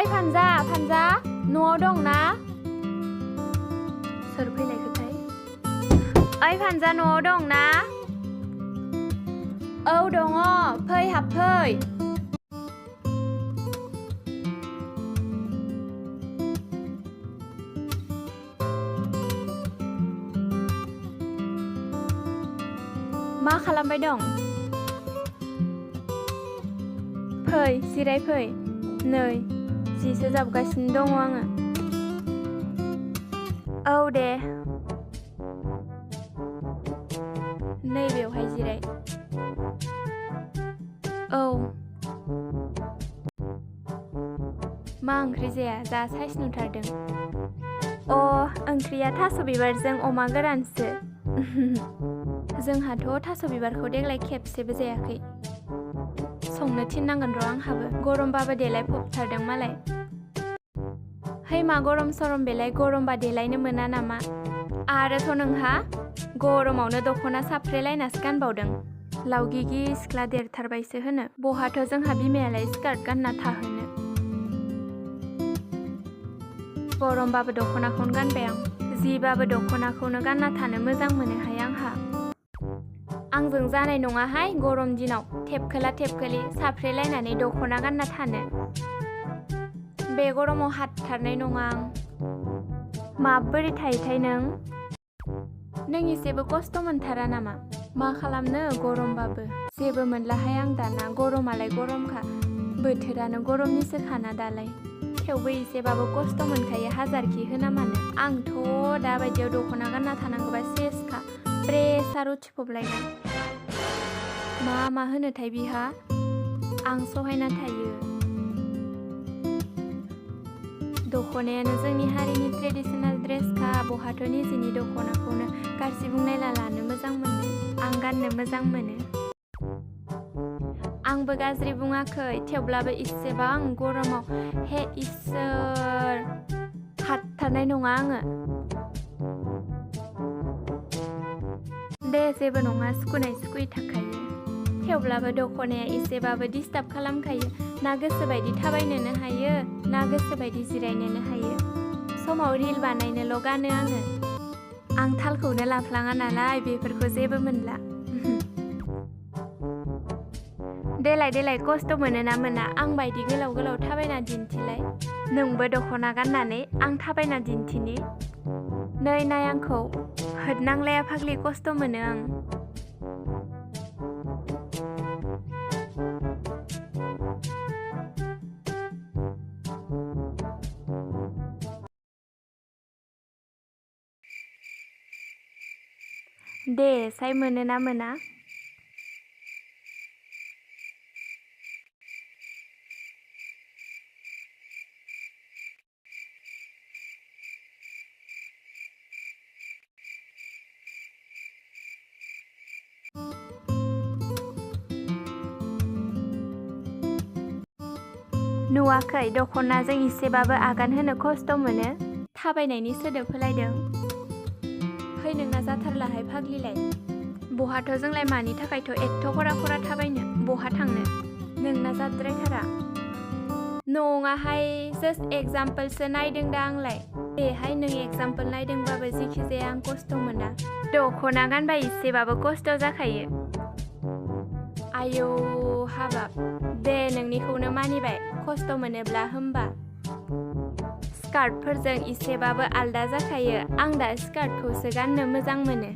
फानजा न'आव दं ना? सोर फैलायखोथाय? ओइ फानजा न'आव दं ना? औ दङ फै हाबफै। मा खालामबाय दं? फै जिराय फै। नै जिसो जाबगासिनो दङ आङो। औ दे। नै बेवहाय जिराय। औ। मा ओंख्रि जाया? जा साइस नुथारदों। ओंख्रिया थास' बिबारजों अमा गोरानसो। जोंहाथ' थास' बिबारखौ देग्लाय खेबसेबो जायाखै। संनो थिननांगोन र' आंहाबो। गरमबाबो देलायफबथारदों मालाय। है मा गरम सरम बेलाय गरमबा देलायनो मोना नामा? आरोथ' नोंहा गरमावनो दख'ना साफ्रेलायनासो गानबावदों। लावगिगि सिख्ला देरथारबायसो होनो। बहाथ' जोंहा बिमायालाय स्कार्ट गानना थाहोनो। गरमबाबो दख'नाखौनो गानबाय आं। जिबाबो दख'नाखौनो गानना थानो मोजां मोनोहाय आंहा। आंजों जानाय नङाहाय गरम दिनाव थेबखोला थेबखोलि साफ्रेलायनानै दख'ना गानना थानो। बे गरमाव हाथारनाय नङा आं। माबोरै थायोथाय नों? नों एसेबो खस्थ' मोनथारा नामा? मा खालामनो गरमबाबो जेबो मोनलाहाय आं दाना। गरमालाय गरमखा। बोथोरानो गरमनिसोखाना दालाय। थेवबो एसेबाबो खस्थ' मोनखायो हाजारखि होना मानो। आंथ' दाबायदियाव दख'ना गानना थानांगौबा सेसखा प्रेसार उथिफबलायगोन। मा होनोथाय बिहा? आं सहायना थायो। दख'नायानो जोंनि हारिनि ट्रेडिसनेल ड्रेसखा। बहाथ' निजेनि दख'नाखौनो गाज्रि बुंनायला लानो मोजां मोनो। आं गाननो मोजां मोनो। आंबो गाज्रि बुङाखै थेवब्लाबो इसेबां गरमाव हे इसोर हाथारनाय नङा आङो। दे जेबो नङा सुखुनाय सुखुयि थाखायो। थेवब्लाबो दख'नाया एसेबाबो डिस्टार्ब खालामखायो। ना गोसोबायदि थाबायनोनो हायो ना गोसोबायदि जिरायनोनो हायो। समाव रिल बानायनोल' गानो आङो। आं थालखौनो लाफ्लाङा नालाय बेफोरखौ जेबो मोनला। देलाय खस्थ' मोनोना मोना? आं बायदि गोलाव गोलाव थाबायना दिन्थिलाय। नोंबो दख'ना गाननानै आं थाबायना दिन्थिनि। नै नाय आंखौ होदनांलाया फाग्लि खस्थ' मोनो आं। दे साय मोनोना मोना? नुवाखै दख'नाजों एसेबाबो आगान होनो खस्थ' मोनो? थाबायनायनि सोदोब होलायदों। है नोंना जाथारलाहाय फाग्लिलाय। बहाथ' जोंलाय मानि थाखायथ' एथ' खरा खरा थाबायनो? बहा थांनो? नोंना जाद्रायथारा। नङाहाय जास्ट एगजामपोलसो नायदों दा आंलाय। देहाय नों एगजामपोल नायदोंबाबो जिखि जाया आं खस्थ' मोना। दख'ना गानबा एसेबाबो खस्थ' जाखायो। आयौ हाबाब दे नोंनिखौनो मानिबाय खस्थ' मोनोब्ला होमबा। स्कार्टफोरजों एसेबाबो आलदा जाखायो। आं दा स्कार्टखौसो गाननो मोजां मोनो।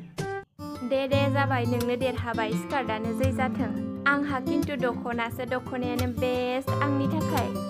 दे जाबाय नोंनो देरहाबाय स्कार्टआनो जै जाथों। आंहा खिन्थु दख'नायानो बेस्ट आंनि थाखाय।